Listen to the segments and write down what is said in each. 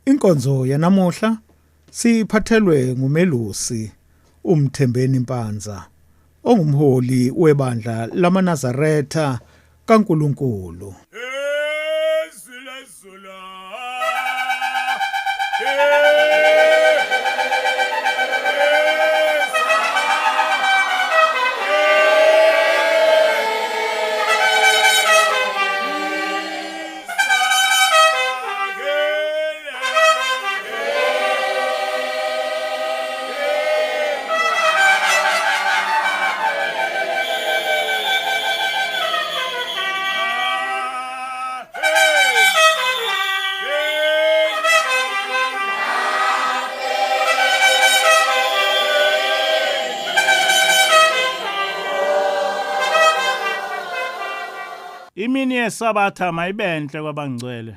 Inkonzo yanamuhla siphathelwe ngumelusi uMthembeni Mpanza ongumholi webandla lamaNazaretha kaNkuluNkulu. Imini yeSabatha mayibenhle kwabangcwele.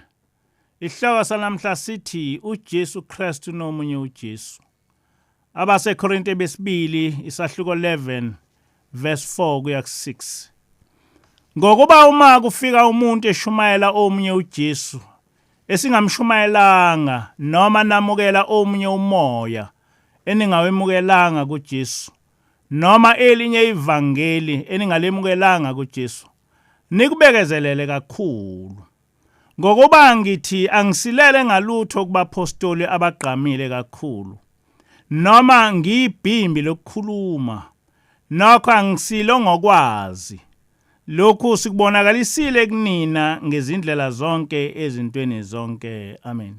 Isihloko sanamhla sithi uJesu Kristu nomunye uJesu. AbaseKorinte besibili isahluko 11 verse 4 kuya ku-6. Ngokuba uma kufika umuntu eshumayela omunye uJesu esingamshumayelanga noma namukela omunye umoya eningawemukelanga kuJesu noma elinye ivangeli eningalemukelanga kuJesu nikubekezelele kakhulu. Ngokuba ngithi angisilele ngalutho kubapostoli abagqamile kakhulu, noma ngiyibhimbi lokukhuluma, nokho angisilo ngokwazi. Lokhu sikubonakalisile kunina ngezindlela zonke ezintweni zonke. Amen.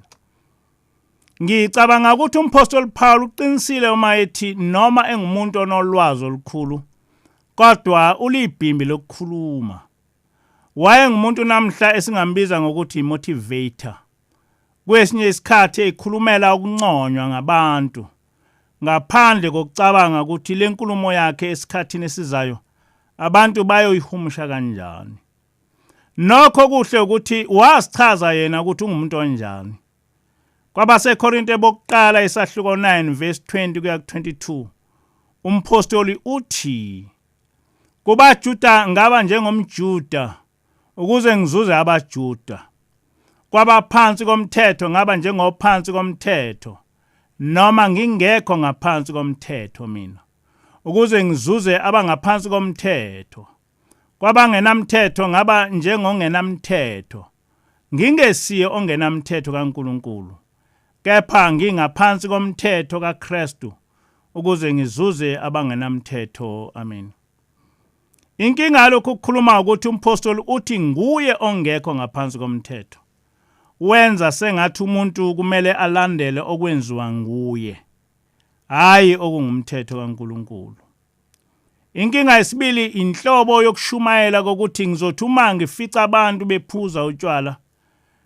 Ngicabanga ukuthi umphostoli Paul uqinisile uma ethi noma engumuntu onolwazi olukhulu kodwa ulibhimbi lokukhuluma. Wayengumuntu namhla esingambiza ngokuthi motivator. Kwesinye isikhathi ekhulumela ukunconywa ngabantu ngaphandle kokucabanga ukuthi le nkulumo yakhe esikhathini esizayo abantu bayoyihumusha kanjani. Nokho kuhle ukuthi wasichaza yena ukuthi ungumuntu onjani. KwabaseKorinte bokuqala isahluko 9 verse 20 kuya ku-22 umphostoli uthi KubaJuda ngaba njengomJuda ukuze ngizuze abaJuda. Kwabaphansi komthetho ngaba njengophansi komthetho noma ngingekho ngaphansi komthetho mina ukuze ngizuze abangaphansi komthetho. Kwabangenamthetho ngaba njengongenamthetho ngingesiye ongenamthetho kaNkuluNkulu kepha ngingaphansi komthetho kaKristu ukuze ngizuze abangenamthetho. Amen. Inkinga yalokhu ukukhuluma ukuthi umphostoli uthi nguye ongekho ngaphansi komthetho. Wenza sengathi umuntu kumele alandele okwenziwa nguye, hhayi okungumthetho kaNkulunkulu. Inkinga yesibili inhlobo yokushumayela kokuthi ngizothi uma ngifica abantu bephuza utshwala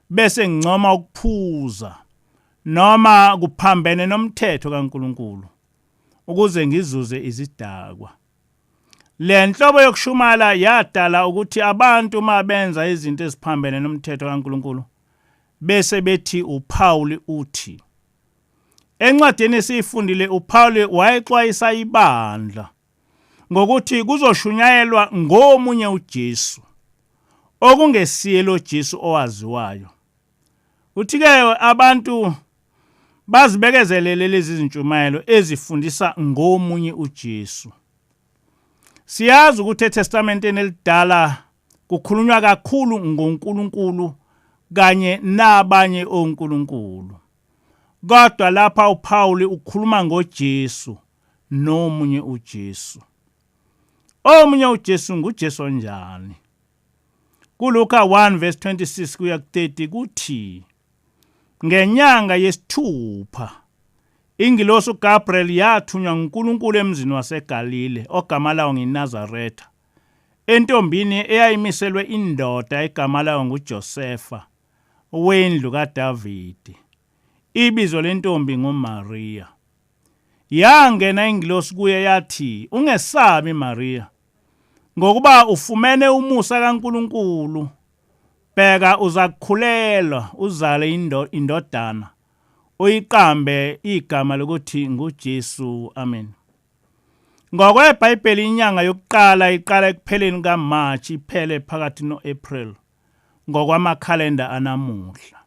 bese ngincoma ukuphuza noma kuphambene nomthetho kaNkulunkulu ukuze ngizuze izidakwa. Le nhlobo yokushumayela yadala ukuthi abantu uma benza izinto eziphambene nomthetho kaNkulunkulu bese bethi uPaul uthi. Encwadini esiyifundile uPaul wayexwayisa ibandla ngokuthi kuzoshunyayelwa ngomunye uJesu okungesiye lo Jesu owaziwayo. Uthi-ke abantu bazibekezelele lezi zintshumayelo ezifundisa ngomunye uJesu. Siyazi ukuthi eTestamenteni elidala kukhulunywa kakhulu ngoNkulunkulu kanye nabanye onkulunkulu. Kodwa lapha uPaul ukhuluma ngoJesu nomunye uJesu. Omunye uJesu nguJesu onjani? KuLuka 1 verse 26 kuya ku-30 kuthi ngenyanga yesithupha ingilosi uGabriel yathunywa nguNkulunkulu emzini waseGalile ogama lawo ngiNazaretha entombini eyayimiselwe indoda egama layo nguJosefa wendlu kaDavide. Ibizo lentombi nguMariya. Yangena ingilosi kuye yathi, Ungesabi Mariya, ngokuba ufumene umusa kaNkulunkulu. Bheka uzakukhulelwa uzale indodana, uyiqambe igama lokuthi nguJesu. Amen. NgokweBhayibheli inyanga yokuqala iqala ekupheleni kaMarch iphele phakathi no-April ngokwamakhalenda anamuhla.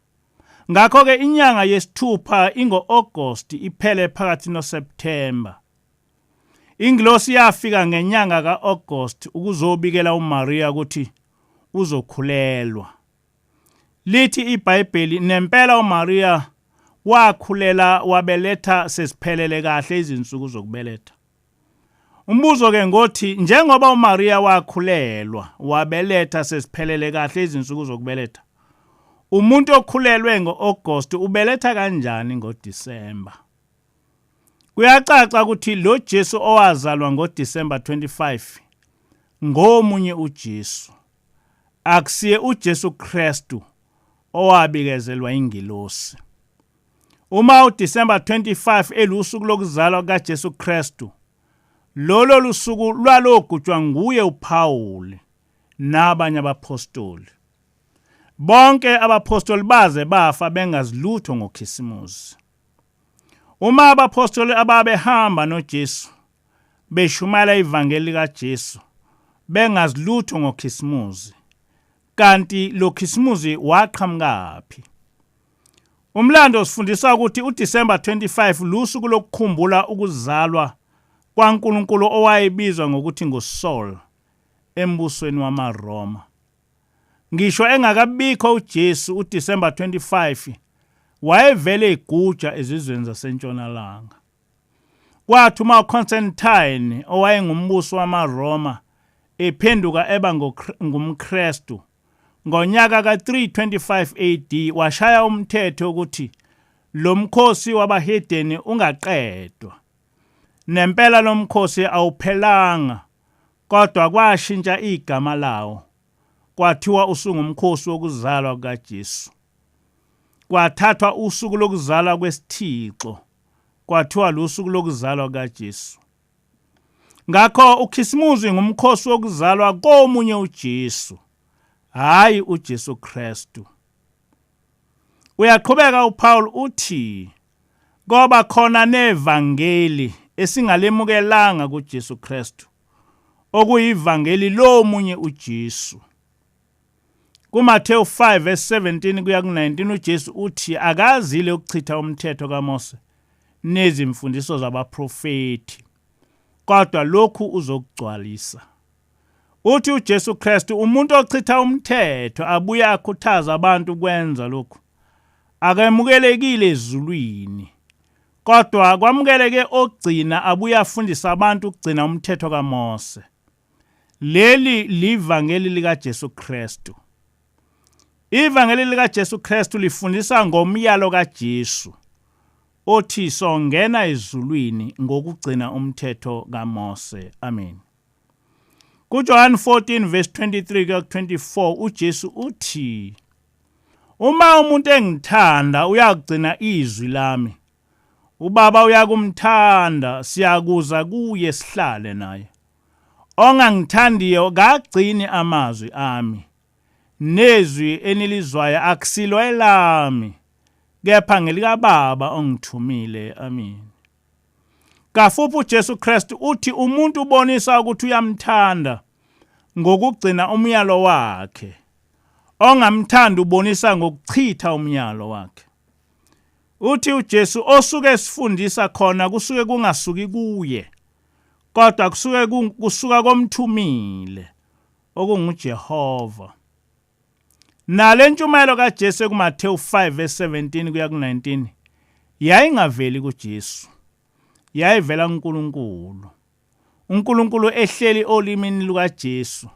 Ngakho-ke inyanga yesithupha ingo-August iphele phakathi noSeptember. Ingilosi yafika ngenyanga ka-August ukuzobikela uMaria ukuthi uzokhulelwa. Lithi iBhayibheli nempela uMaria wakhulela wabeletha sesiphelele kahle izinsuku zokubeletha. Umbuzo ke ngothi njengoba uMaria wakhulelwa wabeletha sesiphelele kahle izinsuku zokubeletha. Umuntu okhulelwe ngoAugust ubeletha kanjani ngoDecember? Kuyacaca ukuthi lo Jesu owazalwa ngoDecember 25 ngomunye uJesu. Akusiye uJesu Kristu owabikezelwa ingilosi. Uma uDecember 25 elusuku lokuzalwa kukaJesu Kristu, lolo lusuku lwalogujwa nguye uPawuli nabanye abaphostoli. Bonke abaphostoli baze bafa bengazi lutho ngoKhisimusi. Uma abaphostoli ababehamba noJesu beshumayela ivangeli likaJesu bengazi lutho ngoKhisimusi, kanti lo Khisimusi waqhamukaphi? Umlando usifundisa ukuthi uDisemba 25 lusuku lokukhumbula ukuzalwa kwaNkulunkulu owayebizwa ngokuthi nguSol embusweni wamaRoma. Ngisho engakabikho uJesu uDisemba 25 wayevele eguja ezizweni zasentshonalanga. Kwathi uma uConstantine owayengumbusi wamaRoma ephenduka eba ngumKristu ngonyaka ka-325 AD washaya umthetho ukuthi lo mkhosi wabahedeni ungaqedwa. Nempela lo mkhosi awuphelanga kodwa kwashintsha igama lawo kwathiwa usungumkhosi wokuzalwa kukaJesu. Kwathathwa usuku lokuzalwa kwesithixo kwathiwa lusuku lokuzalwa kukaJesu. Ngakho uKhisimuzi ngumkhosi wokuzalwa komunye uJesu, hhayi uJesu Kristu. Uyaqhubeka uPaul uthi koba khona nevangeli esingalemukelanga kuJesu Kristu, okuyivangeli lomunye uJesu. KuMathewu 5 verse 17 kuya ku-19 uJesu uthi akazile ukuchitha umthetho kaMose nezimfundiso zabaprofethi kodwa lokhu uzokugcwalisa. Uthi uJesu Kristu umuntu ochitha umthetho abuye akhuthaza abantu ukwenza lokhu akemukelekile ezulwini kodwa kwamukeleke ogcina abuye afundisa abantu ukugcina umthetho kaMose. Leli livangeli likaJesu Kristu. Ivangeli likaJesu Kristu lifundisa ngomyalo kaJesu othi songena ezulwini ngokugcina umthetho kaMose. Amen. KuJohn 14 verse 23 kuya ku-24 uJesu uthi uma umuntu engithanda uyakugcina izwi lami Ubaba uyakumthanda, siyakuza kuye sihlale naye. Ongangithandiyo kagcini amazwi ami. Nezwi enilizwayo akusilo elami, kepha ngelikaBaba ongithumile. Amen. Kafuphi uJesu Kristu uthi umuntu ubonisa ukuthi uyamthanda ngokugcina umyalo wakhe. Ongamthandi ubonisa ngokuchitha umyalo wakhe. Uthi uJesu osuke esifundisa khona kusuke kungasuki kuye kodwa kusuke kusuka komthumile okunguJehova. Nale ntshumayelo kaJesu ekuMathewu 5 verse 17 kuya ku-19 yayingaveli kuJesu. Yayivela kuNkulunkulu. uNkulunkulu ehleli olimini lukaJesu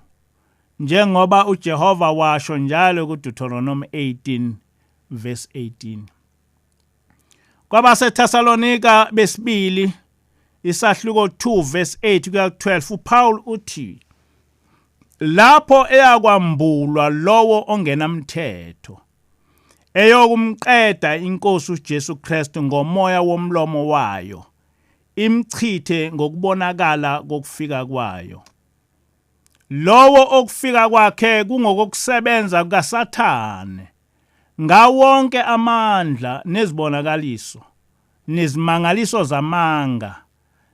njengoba uJehova washo njalo kuDeuteronomy 18 verse 18. KwabaseThesalonika besibili isahluko 2 verse 8 kuya ku-12 uPaul uthi lapho eyakwambulwa lowo ongenamthetho eyokumqeda inkosi uJesu Kristu ngomoya womlomo wayo imchithe ngokubonakala kokufika kwayo. Lowo okufika kwakhe kungokokusebenza kukaSathane ngawonke amandla nezibonakaliso nezimangaliso zamanga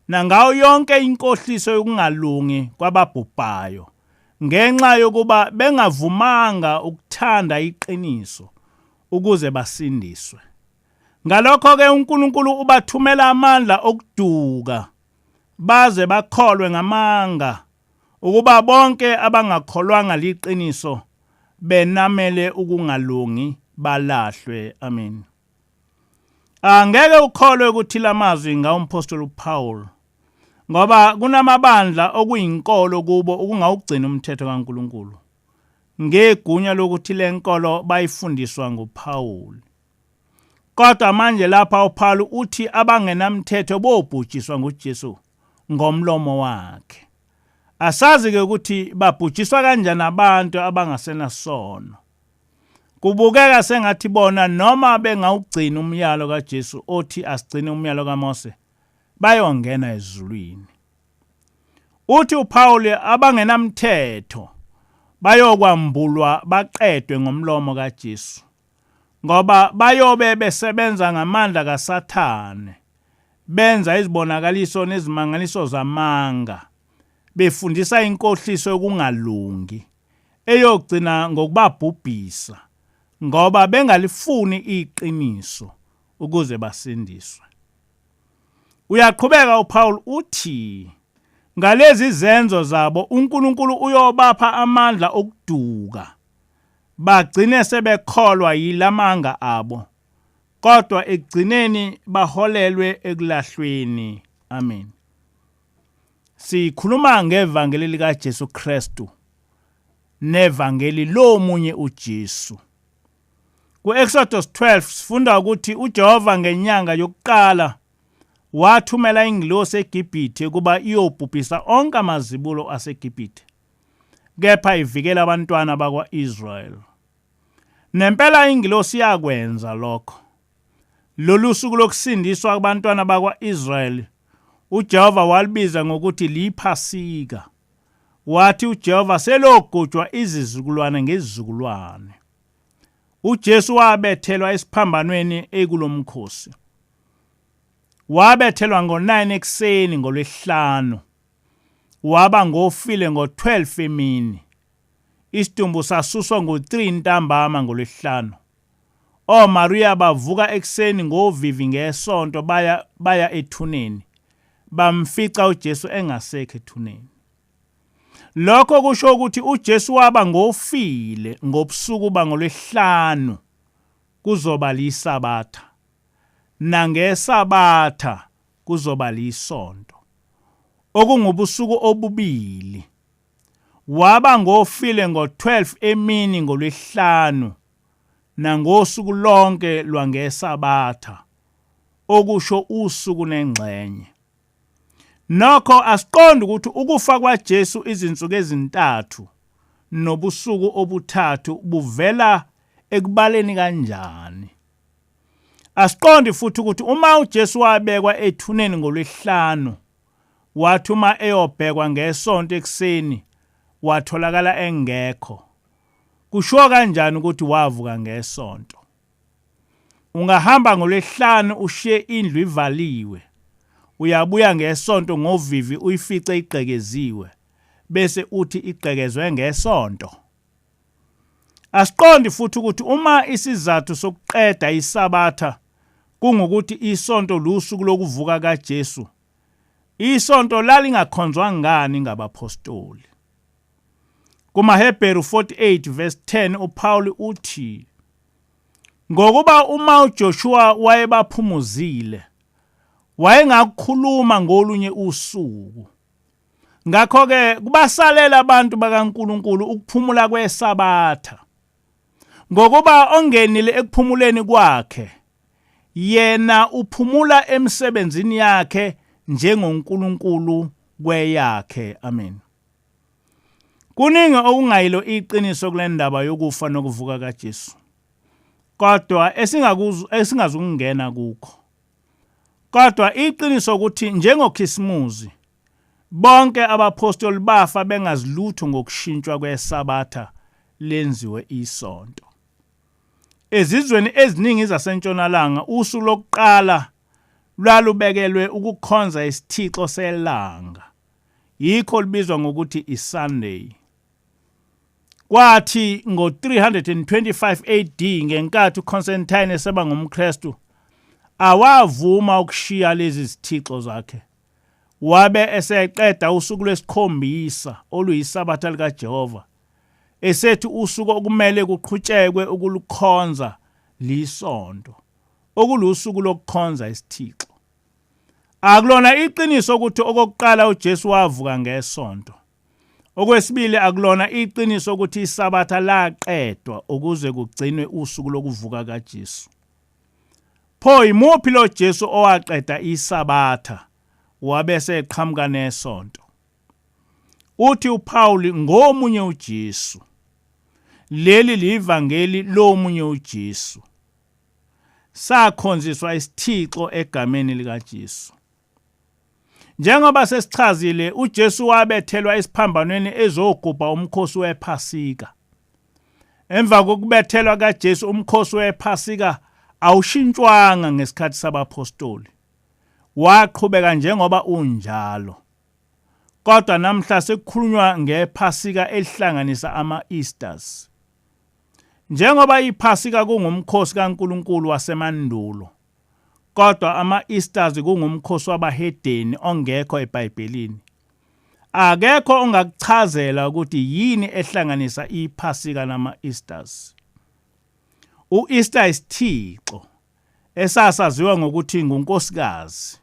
nangayo yonke inkohliso yokungalungi kwababhubhayo ngenxa yokuba bengavumanga ukuthanda iqiniso. ukuze basindiswe. Ngalokho ke uNkulunkulu ubathumela amandla okuduka baze bakholwe ngamanga ukuba bonke abangakholwanga liqiniso benamele ukungalungi balahlwe. Amen. Angeke ukholwe ukuthi lamazwi ngawumpostoli uPaul ngoba kunamabandla okuyinkolo kubo ukungawugcina umthetho kaNkuluNkulu ngegunya lokuthi lenkolo bayifundiswa nguPaul. Kodwa manje lapha uPaul uthi abangenamthetho bobhujiswa nguJesu ngomlomo wakhe. Asazi ke ukuthi babhujiswa kanjani abantu abangasenasono. Kubukeka sengathi bona noma bengawugcina umyalo kaJesu othi asigcine umyalo kaMose bayongena ezulwini. Uthi uPaul abangenamthetho bayokwambulwa baqedwe ngomlomo kaJesu ngoba bayobe besebenza ngamandla kaSathane benza izibonakaliso nezimangaliso zamanga befundisa inkohliso yokungalungi eyogcina ngokubabhubhisa ngoba bengalifuni iqiniso ukuze basindiswe. Uyaqhubeka uPaul uthi ngalezi zenzo zabo uNkulunkulu uyobapha amandla okuduka bagcine sebekholwa yilamanga abo kodwa ekugcineni baholelwe ekulahlweni. Amen. Sikhuluma ngevangeli likaJesu Kristu nevangeli lomunye uJesu. Ku-Exodus 12 sifunda ukuthi uJehova ngenyanga yokuqala wathumela ingilosi eGibhithe ukuba iyobhubhisa onke amazibulo aseGibhithe kepha ivikela abantwana bakwa-Israyeli. Nempela ingilosi yakwenza lokho. Lolu suku lokusindiswa kubantwana bakwa-Israyeli uJehova walibiza ngokuthi liphasika. Wathi uJehova selogujwa izizukulwane ngezizukulwane. UJesu wabethelwa esiphambanweni ekulomkhosi. Wabethelwa ngo-9 ekuseni ngolwesihlanu. Waba ngofile ngo-12 emini. Isidumbu sasuswa ngo-3 ntambama ngolwesihlanu. OMariya bavuka ekuseni ngovivi ngeSonto baya baya ethuneni. Bamfica uJesu engasekho ethuneni. Lokho kusho ukuthi uJesu waba ngofile ngobusuku bangolwesihlanu kuzoba liSabatha. NangeSabatha kuzoba lisonto. Okungubusuku obubili. Waba ngofile ngo-12 emini ngolwesihlanu nangosuku lonke lwangeSabatha, okusho usuku nengxenye. Nokho asiqondi ukuthi ukufa kwaJesu izinsuku ezintathu nobusuku obuthathu buvela ekubaleni kanjani. Asiqondi futhi ukuthi uma uJesu wabekwa ethuneni ngolwesihlanu Wathi uma eyobhekwa ngeSonto ekuseni watholakala engekho. Kushiwo kanjani ukuthi wavuka ngeSonto? Ungahamba ngoLwesihlanu ushiye indlu ivaliwe. Uyabuya ngeSonto ngovivi uyifice igqekeziwe bese uthi igqekezwe ngeSonto? Asiqondi futhi ukuthi uma isizathu sokuqeda iSabatha kungukuthi isonto lusuku lokuvuka kaJesu, isonto lalingakhonzwa ngani ngabaphostoli? KumaHebheru 48 verse 10 uPaul uthi ngokuba uma uJoshua wayebaphumuzile wayengakukhuluma ngolunye usuku. Ngakho-ke kubasalela abantu bakaNkulunkulu ukuphumula kweSabatha. Ngokuba ongenile ekuphumuleni kwakhe, yena uphumula emsebenzini yakhe njengoNkulunkulu kweyakhe. Amen. Kuningi okungayilo iqiniso kule ndaba yokufa nokuvuka kaJesu. Kodwa esingazukungena kukho. Kodwa iqiniso ukuthi njengoKhisimuzi bonke abaphostoli bafa bengazi lutho ngokushintshwa kweSabatha lenziwe isonto. Ezizweni eziningi zaseNtshonalanga usuku lokuqala lwalubekelwe ukukhonza isithixo selanga. Yikho libizwa ngokuthi iSunday. Kwathi ngo-325 AD ngenkathi uConstantine eseba ngumKristu awavuma ukushiya lezi zithixo zakhe. Wabe eseqeda usuku lwesikhombisa oluyisabatha likaJehova esethi usuku okumele kuqhutshekwe ukulukhonza lisonto okulusuku lokukhonza isithixo. Akulona iqiniso ukuthi okokuqala uJesu wavuka ngesonto. Okwesibili akulona iqiniso ukuthi isabatha laqedwa ukuze kugcinwe usuku lokuvuka kaJesu. Pho imuphi lo Jesu owaqeda isabatha wabe seqhamuka nesonto? Uthi uPaul ngomunye uJesu. Leli livangeli lomunye uJesu. Sakhonziswa isithixo egameni likaJesu. Njengoba sesichazile, uJesu wabethelwa esiphambanweni ezogubha umkhosi wePhasika. Emva kokubethelwa kaJesu umkhosi wePhasika awushintshwanga ngesikhathi sabaphostoli. Waqhubeka njengoba unjalo. Kodwa namhla sekukhulunywa ngePhasika elihlanganisa ama-Easters. Njengoba iPhasika kungumkhosi kaNkulunkulu wasemandulo, kodwa ama-Easters kungumkhosi wabahedeni ongekho eBhayibhelini. Akekho ongakuchazela ukuthi yini ehlanganisa iPhasika nama-Easters. U-Easter isithixo esasaziwa ngokuthi ngunkosikazi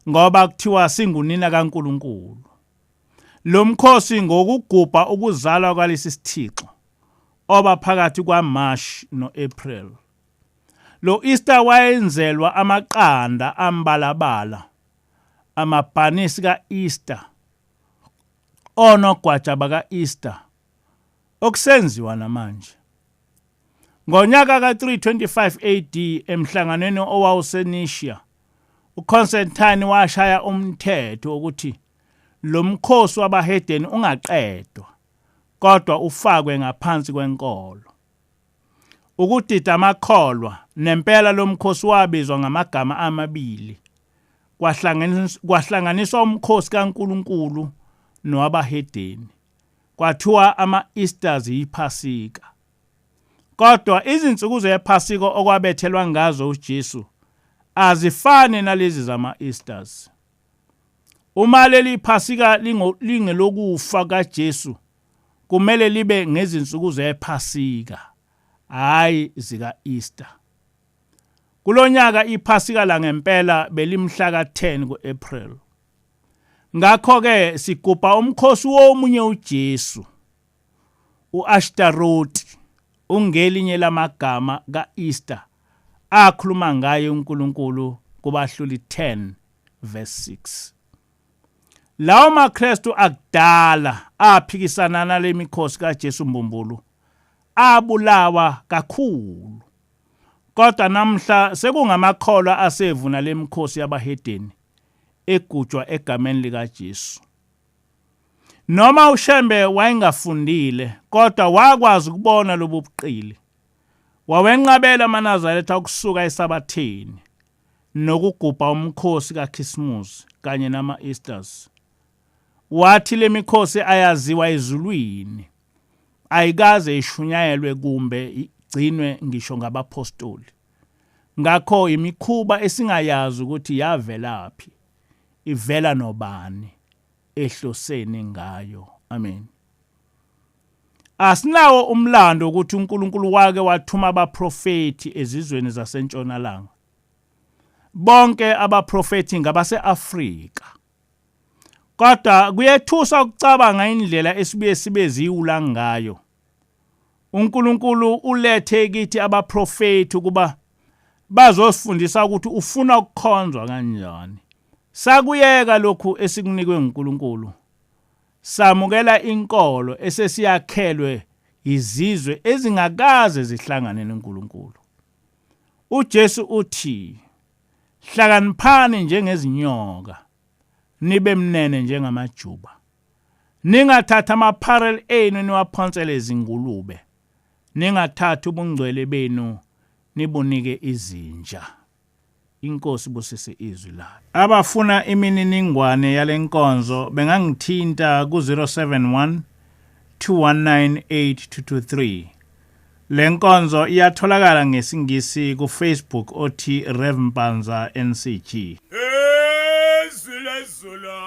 ngoba kuthiwa singunina kaNkulunkulu. Lo mkhosi ngokugubha ukuzalwa kwalesi sithixo oba phakathi kwaMarch no-April. Lo Easter wayenzelwa amaqanda ambalabala, amabhanisi ka-Easter, onogwaja baka-Easter okusenziwa namanje. Ngonyaka ka-325 AD emhlanganweni owawuseNicaea, uConstantine washaya umthetho wokuthi lo mkhosi wabahedeni ungaqedwa kodwa ufakwe ngaphansi kwenkolo. Ukudida amakholwa nempela lo mkhosi wabizwa ngamagama amabili. Kwahlanganiswa umkhosi kaNkulunkulu nowabahedeni. Kwathiwa ama-Easters yiPhasika. Kodwa izinsuku zePhasika okwabethelwa ngazo uJesu azifani nalezi zama-Easters. Uma leli Phasika lingelokufa kaJesu kumele libe ngezinsuku zePhasika, hhayi zika-Easter. Kulonyaka iPhasika langempela belimhla ka-10 ku-April. Ngakho-ke sigubha umkhosi womunye uJesu. U-Ashtaroti ungelinye lamagama ka-Easter akhuluma ngaye uNkulunkulu kubahluli 10 verse 6. Lawo maKristu akudala aphikisana nale mikhosi kaJesu mbumbulu abulawa kakhulu. Kodwa namhla sekungamakholwa asevuna lemikhosi yabahedeni egujwa egameni likaJesu. Noma uShembe wayengafundile kodwa wakwazi ukubona lobu buqili. Wawenqabela amaNazaretha ukusuka eSabatheni nokugubha umkhosi kaKhisimusi kanye nama-Easters. Wathi le mikhosi ayaziwa ezulwini, ayikaze ishunyayelwe kumbe igcinwe ngisho ngabaphostoli. Ngakho imikhuba esingayazi ukuthi yavelaphi, ivela nobani, ehloseni ngayo. Amen. Asinawo umlando ukuthi uNkulunkulu wake wathuma abaprofethi ezizweni zasentshonalanga. Bonke abaprofethi ngabase-Afrika. Kodwa kuyethusa ukucabanga indlela esibuye sibe ziwula ngayo. UNkulunkulu ulethe kithi abaprofethi ukuba bazosifundisa ukuthi ufuna ukukhonzwa kanjani. Sakuyeka lokhu esikunikwe nguNkulunkulu. Samukela inkolo esesiyakhelwe yizizwe ezingakaze zihlangane noNkulunkulu. UJesu uthi, Hlakaniphani njengezinyoka, nibe mnene njengamajuba. Ningathathi amapharel enu niwaphonsele izingulube. Ningathathi ubungcwele benu nibunike izinja. INkosi ibusise izwi layo. Abafuna imininingwane yalenkonzo bengangithinta ku 071 2198223. Le nkonzo iyatholakala ngesiNgisi kuFacebook othi Rev Mpanza NCG. Izwi lezulu.